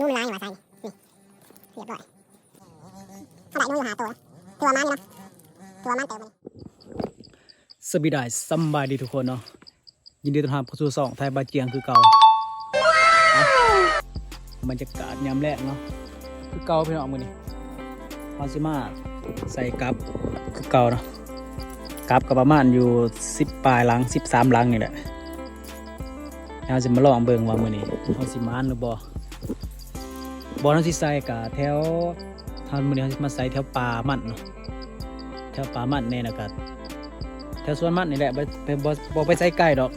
ໜູມັນຫຼາຍວ່າໃສ່ນີ້ ນີ້ ຮຽບຮ້ອຍ ເຮົາໄດ້ໜູຢູ່ຫ້າໂຕ ຖືວ່າໝານຢູ່ນະ ຖືວ່າໝານເຕີບມື້ນີ້. ສະບາຍດີ ສຳບາຍດີທຸກຄົນເນາະ ຍິນດີຕ້ອນຮັບເຂົ້າສູ່ຊ່ອງໄທບາຈຽງຄືເກົ່າ. ບັນຍາກາດຍາມແລງເນາະ ຄືເກົ່າພີ່ນ້ອງ ມື້ນີ້ເຮົາຊິມາໃສ່ກັບຄືເກົ່າເນາະ ກັບກໍປະມານຢູ່ສິບປາຍຫຼັງ ສິບສາມຫຼັງນີ້ແຫຼະ. ເຮົາຊິມາລອງເບິ່ງວ່າມື້ນີ້ເຮົາຊິໝານຫຼືບໍ່. ບ່ອນເຮົາຊິໃສ່ກະແຖວ ເຮົາ ມື້ນີ້ເຮົາຊິມາໃສ່ແຖວປ່າມັນເນາະ ແຖວປ່າມັນແດ່ ແລ້ວກະແຖວສວນມັນນີ້ແຫຼະ ບໍ່ ບໍ່ ບໍ່ໄປໃສ່ໄກດອກ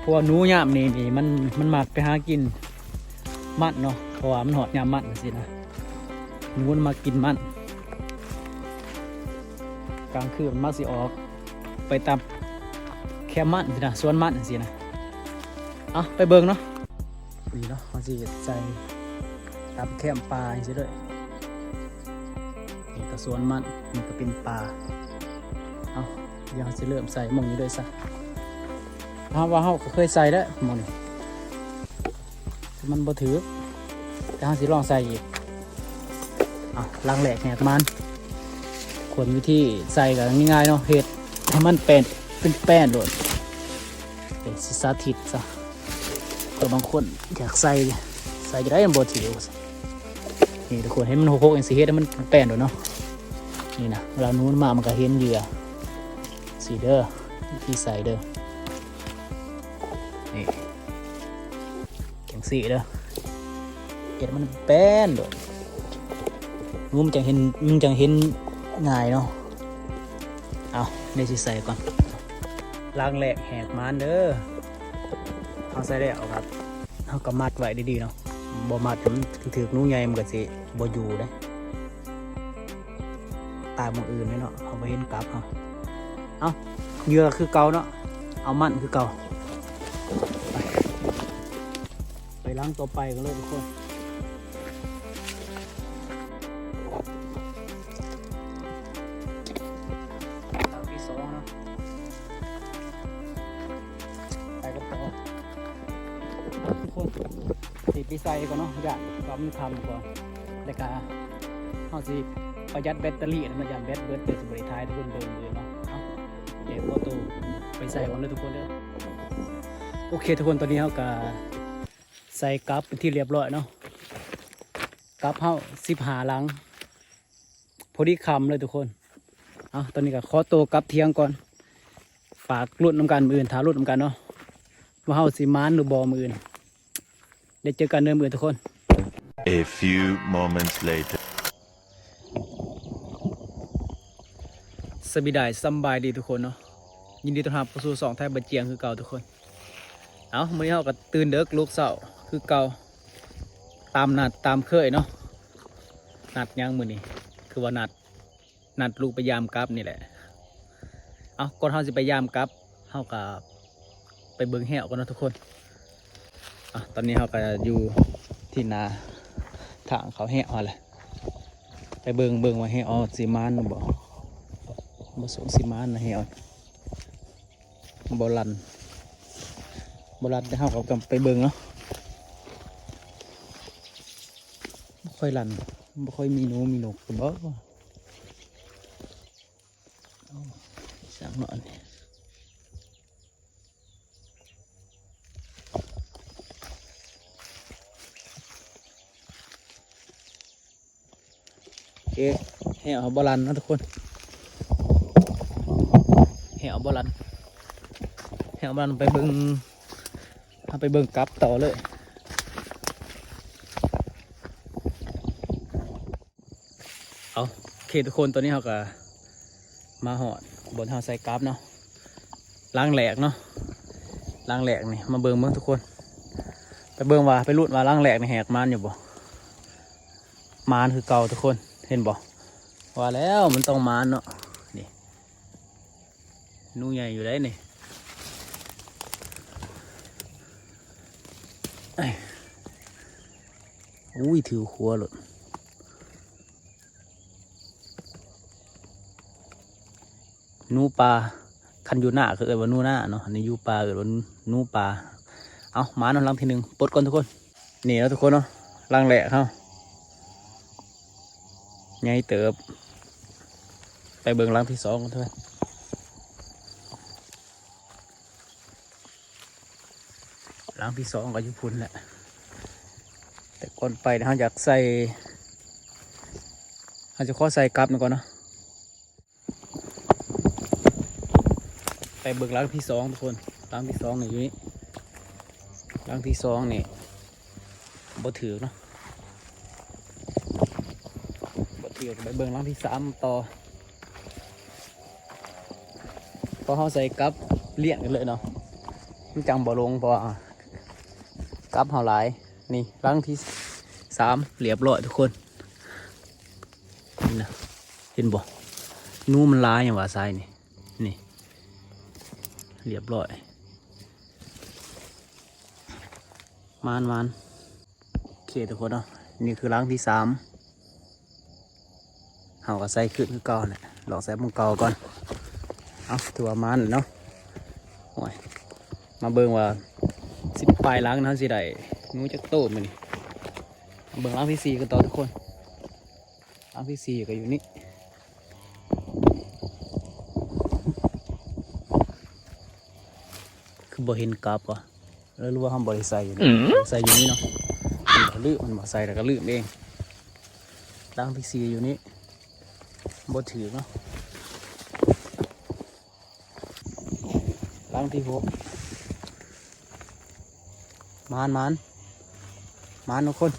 ເພາະວ່າໜູຍາມນີ້ນີ້ ມັນ ມັນມັກໄປຫາກິນມັນເນາະ ເພາະວ່າມັນຮອດຍາມມັນຈັ່ງຊີ້ນະ ໜູມັນມັກກິນມັນ. ກາງຄືນມັນຊິອອກໄປຕາມແຄມມັນຊີ້ນະ ສວນມັນຈັ່ງຊີ້ນະ. ເອົາ ໄປເບິ່ງເນາະ ນີ້ເນາະ ເຮົາຊິໃສ່ຕາມແຄມປ່າຈັ່ງຊີ້ເລີຍ. ນີ້ກໍສວນມັນ ນີ້ກໍເປັນປ່າ. ເອົາ ດຽວເຮົາຊິເລີ່ມໃສ່ໝ່ອງນີ້ເລີຍຊະ. ເຮົາວ່າເຮົາກໍເຄີຍໃສ່ແລ້ວໝ່ອງນີ້ ແຕ່ມັນບໍ່ຖືກ ແຕ່ເຮົາຊິລອງໃສ່ອີກ. ເອົາ ຫຼັງແລກແຫກມານ ຄວນວິທີໃສ່ກໍງ່າຍໆເນາະ ເຮັດໃຫ້ມັນແປນ ເປັນແປນໂລດ. ເປັນຊິສາທິດຊະ ເພື່ອບາງຄົນຢາກໃສ່ ໃສ່ຈະໄດ້ມັນບໍ່ຖືກ. ນີ້ທຸກຄົນ ເຫັນມັນຫົກໆ ຈັ່ງຊີ້ ເຮັດໃຫ້ມັນແປນໂລດເນາະ. ນີ້ນະ ເວລາໜູມາມັນກໍເຫັນເຫຍື່ອ ຊີ້ເດີ ວິທີໃສ່ເດີ ນີ້ ຈັ່ງຊີ້ເດີ ເຮັດໃຫ້ມັນແປນໂລດ ໜູມັນຈັ່ງເຫັນ ມັນຈັ່ງເຫັນງ່າຍເນາະ. ເອົາ ດຽວຊິໃສ່ກ່ອນ. ຫຼັງແລກແຫກມານເດີ ເຮົາໃສ່ແລ້ວກໍ ເຮົາກໍມັດໄວ້ດີໆເນາະ ບໍ່ມັດມັນຖືກໜູໃຫຍ່ ມັນກໍຊິບໍ່ຢູ່ເດ້ ຕາຍໝ່ອງອື່ນເດ້ເນາະ ເຮົາບໍ່ເຫັນກັບເຮົາ. ເອົາ ເຫຍື່ອຄືເກົ່າເນາະ ເອົາມັນຄືເກົ່າ. ໄປ ໄປຫຼັງຕໍ່ໄປກັນເລີຍທຸກຄົນ. ຫຼັງທີສອງເນາະ ໄປກັນຕໍ່ທຸກຄົນ. ຊິໄປໃສ່ກ່ອນເນາະ ຢ້ານວ່າມັນຄ່ຳກ່ອນ ແລ້ວກະເຮົາຊິປະຢັດແບັດເຕີຣີນະ ຢ້ານແບັດເບິດ ເດີ ຊິບໍ່ໄດ້ຖ່າຍໃຫ້ທຸກຄົນເບິ່ງເນາະ. ເອົາ ດຽວຂໍໂຕໄປໃສ່ກ່ອນເດີທຸກຄົນເດີ. ໂອເຄທຸກຄົນ ຕອນນີ້ເຮົາກະໃສ່ກັບເປັນທີ່ລຽບຮ້ອຍເນາະ ກັບເຮົາສິບຫ້າຫຼັງ ພໍດີຄ່ຳເລີຍທຸກຄົນ. ເອົາ ຕອນນີ້ກໍຂໍໂຕກັບຖຽງກ່ອນ ຝາກລຸ້ນນຳກັນມື້ອື່ນ ຖ້າລຸ້ນນຳກັນເນາະ ວ່າເຮົາຊິໝານຫຼືບໍ່ມື້ອື່ນ. ໄດ້ເຈີກັນເດີມື້ອື່ນທຸກຄົນ. A few moments later. ສະບາຍດີ ສຳບາຍດີທຸກຄົນເນາະ ຍິນດີຕ້ອນຮັບເຂົ້າສູ່ຊ່ອງໄທບາຈຽງຄືເກົ່າທຸກຄົນ. ເອົາ ມື້ນີ້ເຮົາກໍຕື່ນເດິກລຸກເຊົ້າຄືເກົ່າ ຕາມນັດຕາມເຄີຍເນາະ. ນັດຫຍັງມື້ນີ້ ຄືວ່ານັດ ນັດລູກໄປຢາມກັບນີ້ແຫຼະ. ເອົາ ກ່ອນເຮົາຊິໄປຢາມກັບ ເຮົາກໍໄປເບິ່ງແຮ້ວກ່ອນເນາະທຸກຄົນ. ເອົາ ຕອນນີ້ເຮົາກໍຢູ່ທີ່ໜ້າທາງເຂົ້າແຮ້ວຫັ້ນແຫຼະ ໄປເບິ່ງ ເບິ່ງວ່າແຮ້ວຊິໝານຫຼືບໍ່ ບໍ່ສົງຊິໝານນະແຮ້ວ. ບໍ່ລັ່ນ ບໍ່ລັ່ນ ແຕ່ເຮົາກໍໄປເບິ່ງເນາະ. ບໍ່ຄ່ອຍລັ່ນ ບໍ່ຄ່ອຍມີໜູມີນົກບໍ່. ໂອ້ ຊ່າງນອນນີ້. ເອ ແຮ້ວເຮົາບໍ່ລັ່ນເນາະທຸກຄົນ ແຮ້ວບໍ່ລັ່ນ ແຮ້ວບໍ່ລັ່ນ ໄປເບິ່ງ ເຮົາໄປເບິ່ງກັບຕໍ່ເລີຍ. ເອົາ ໂອເຄທຸກຄົນ ຕອນນີ້ເຮົາກໍມາຮອດບ່ອນເຮົາໃສ່ກັບເນາະ ຫຼັງແລກເນາະ ຫຼັງແລກນີ້ ມາເບິ່ງເບິ່ງທຸກຄົນ ໄປເບິ່ງວ່າ ໄປລຸ້ນວ່າຫຼັງແລກນີ້ແຫກມານຢູ່ບໍ່. ມານຄືເກົ່າທຸກຄົນ ເຫັນບໍ່ ວ່າແລ້ວມັນຕ້ອງມານເນາະ. ນີ້ ໜູໃຫຍ່ຢູ່ໃດ໋ນີ້. ອຸ້ຍ ຖືຂົວໂລດ. ໜູປ່າ ຄັນຢູ່ນາກໍເອີ້ນວ່າໜູນາເນາະ ອັນນີ້ຢູ່ປ່າເອີ້ນວ່າໜູປ່າ. ເອົາ ມາເນາະ ຫຼັງທີໜຶ່ງ ປົດກ່ອນທຸກຄົນ. ນີ້ເນາະທຸກຄົນເນາະ ຫຼັງແລກເຮົາໃຫຍ່ເຕີບ. ໄປເບິ່ງຫຼັງທີສອງກັນເຖາະ. ຫຼັງທີສອງກໍຢູ່ພຸ້ນແຫຼະ ແຕ່ກ່ອນໄປເຮົາຢາກໃສ່ ເຮົາຈະຂໍໃສ່ກັບມັນກ່ອນເນາະ. ໄປເບິ່ງຫຼັງທີສອງທຸກຄົນ. ຫຼັງທີສອງນີ້ຢູ່ນີ້ ຫຼັງທີສອງນີ້ບໍ່ຖືກເນາະ ບໍ່ຖືກ. ໄປເບິ່ງຫຼັງທີສາມຕໍ່. ພໍເຮົາໃສ່ກັບລຽນກັນເລີຍເນາະ ມັນຈັ່ງບໍ່ລົງ ເພາະວ່າກັບເຮົາຫຼາຍ. ນີ້ຫຼັງທີສາມ ລຽບຮ້ອຍທຸກຄົນ. ນີ້ນະ ເຫັນບໍ່ ໜູມັນຫຼາຍຫຍັງວ່າຊາຍນີ້. ນີ້ ລຽບຮ້ອຍ ມານໆ. ໂອເຄທຸກຄົນເນາະ ນີ້ຄືຫຼັງທີສາມ ເຮົາກໍໃສ່ຄືນຄືເກົ່າແຫຼະ ລອກໃສ່ໝ່ອງເກົ່າກ່ອນ. ເອົາ ຖືວ່າມານແລ້ວເນາະ. ໂອ້ຍ ມາເບິ່ງວ່າສິບປາຍຫຼັງເຮົາຊິໄດ້ໜູຈັກໂຕມື້ນີ້. ເບິ່ງຫຼັງທີສີ່ກັນຕໍ່ທຸກຄົນ. ຫຼັງທີສີ່ກໍຢູ່ນີ້ ຄືບໍ່ເຫັນກັບວະ ຫຼືວ່າເຮົາບໍ່ໄດ້ໃສ່ຢູ່ນີ້ ໃສ່ຢູ່ນີ້ເນາະ. ມັນກໍລືມ ມັນບໍ່ໃສ່ແລ້ວກໍລືມເອງ. ຫຼັງທີສີ່ຢູ່ນີ້ ບໍ່ຖືກເນາະ. ຫຼັງທີຫົກ ມານ ມານ ມານທຸກຄົນ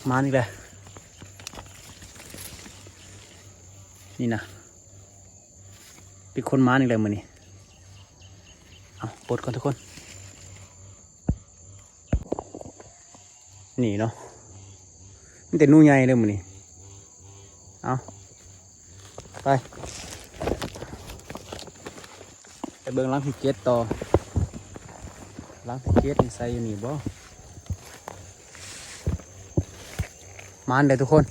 ມານອີກແລ້ວ. ນີ້ນະ ເປັນຄົນມານອີກແລ້ວມື້ນີ້. ເອົາ ປົດກ່ອນທຸກຄົນ. ນີ້ເນາະ ມີແຕ່ໜູໃຫຍ່ເດີມື້ນີ້. ເອົາ ໄປ ໄປເບິ່ງຫຼັງທີເຈັດຕໍ່. ຫຼັງທີເຈັດນີ້ໃສ່ຢູ່ນີ້ບໍ່? ມານເດີທຸກຄົນ.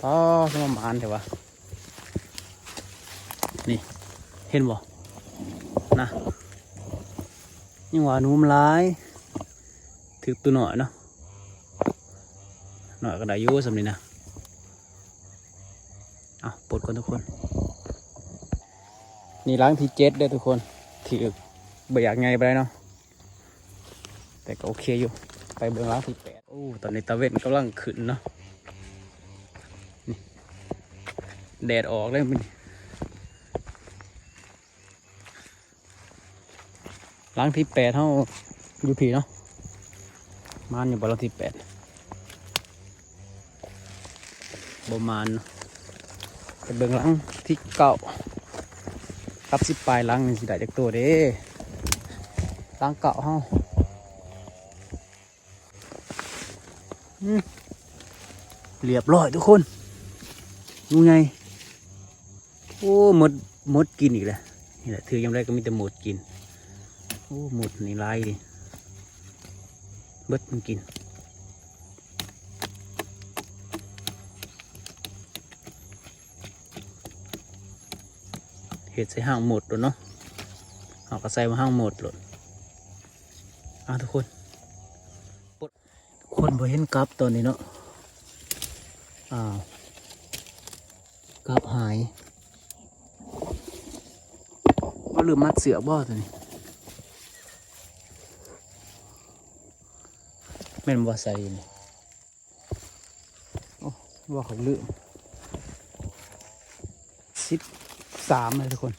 ອໍ ຄືວ່າມານແທ້ວະ. ນີ້ ເຫັນບໍ່ນະ ຍັງວ່າໜູມັນຫຼາຍ ຖືກຕົວນ້ອຍເນາະ ນ້ອຍກໍໄດ້ຢູ່ສ່ຳນີ້ນະ. ເອົາ ປົດກ່ອນທຸກຄົນ. ນີ້ຫຼັງທີເຈັດເດີທຸກຄົນ ຖືກ ບໍ່ຢາກໃຫຍ່ປານໃດເນາະ ແຕ່ກໍໂອເຄຢູ່. ໄປເບິ່ງຫຼັງທີແປດ. ໂອ້ ຕອນນີ້ຕາເວັນກຳລັງຂຶ້ນເນາະ ນີ້ ແດດອອກເລີຍມື້ນີ້. ຫຼັງທີແປດເຮົາຢູ່ພີ້ເນາະ ມານຢູ່ບໍ່ຫຼັງທີແປດ? ບໍ່ມານເນາະ. ໄປເບິ່ງຫຼັງທີເກົ້າກັບສິບປາຍຫຼັງນີ້ ຊິໄດ້ຈັກໂຕເດ້ ຫຼັງເກົ້າເຮົາ. ອືມ ລຽບຮ້ອຍທຸກຄົນ ໜູໃຫຍ່. ໂອ້ ມົດ ມົດກິນອີກແລ້ວ. ນີ້ແຫຼະ ຖືກຍາມໃດກໍມີແຕ່ມົດກິນ. ໂອ້ ມົດນີ້ຫຼາຍເດ ເບິດມັນກິນ. ເຮັດໃສ່ຮັງມົດໂລດເນາະ ເຮົາກໍໃສ່ມາຮັງມົດໂລດ. ອ່າ ທຸກຄົນ ຄົນບໍ່ເຫັນກັບຕອນນີ້ເນາະ. ອ້າວ ກັບຫາຍ. ບໍ່ລືມມັດເຊືອກບໍ່ຕົວນີ້? ແມ່ນບໍ່ໃສ່ນີ້? ໂອ້ ວ່າຂ້ອຍລືມ. ສິບສາມເລີຍທຸກຄົນ.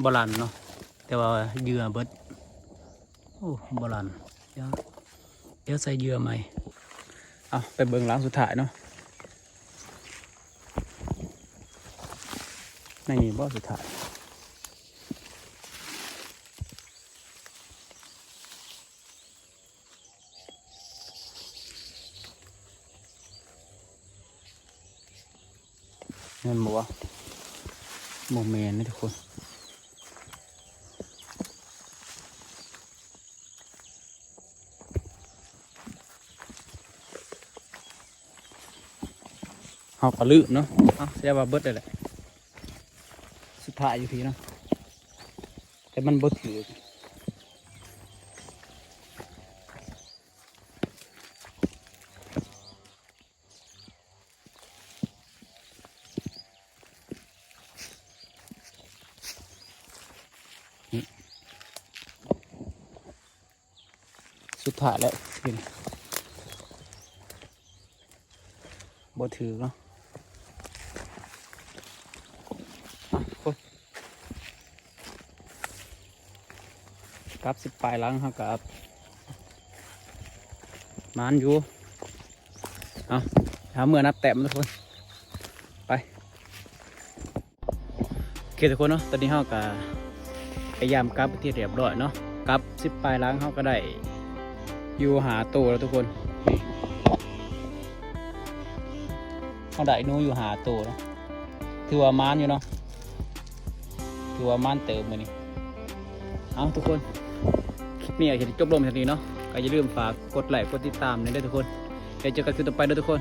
ບໍ່ລັ່ນເນາະ ແຕ່ວ່າເຫຍື່ອເບິດ. ໂອ້ ບໍ່ລັ່ນ. ດຽວ ດຽວໃສ່ເຫຍື່ອໃໝ່. ເອົາ ໄປເບິ່ງຫຼັງສຸດທ້າຍເນາະ. ໃນນີ້ບໍ່ສຸດທ້າຍ? ແມ່ນບໍ່ວະ? ບໍ່ແມ່ນເດ້ທຸກຄົນ. ເຮົາກໍລືມເນາະ. ເອົ້າ ແສດງວ່າເບິດແລ້ວແຫຼະ. ສຸດທ້າຍຢູ່ພີ້ເນາະ ແຕ່ມັນບໍ່ຖືກ. ສຸດທ້າຍແລ້ວ ຢູ່ນີ້ ບໍ່ຖືກເນາະ. ອ່ະ ໂອ້ຍ ກັບສິບປາຍຫຼັງເຮົາກໍໝານຢູ່. ເອົາ ຫາເມືອນັບແຕ້ມທຸກຄົນ ໄປ. ໂອເຄທຸກຄົນເນາະ ຕອນນີ້ເຮົາກໍພະຍາຍາມກັບເປັນທີ່ຮຽບຮ້ອຍເນາະ. ກັບສິບປາຍຫຼັງເຮົາກໍໄດ້ຢູ່ຫ້າໂຕແລ້ວທຸກຄົນ. ນີ້ ເຮົາໄດ້ໜູຢູ່ຫ້າໂຕເນາະ ຖືວ່າໝານຢູ່ເນາະ ຖືວ່າໝານເຕີບມື້ນີ້. ເອົາທຸກຄົນ ຄລິບນີ້ກໍຊິຈົບລົງເທົ່ານີ້ເນາະ ກໍຢ່າລືມຝາກກົດໄລກົດຕິດຕາມແດ່ເດີທຸກຄົນ. ແລ້ວເຈີກັນຄລິບຕໍ່ໄປເດີທຸກຄົນ.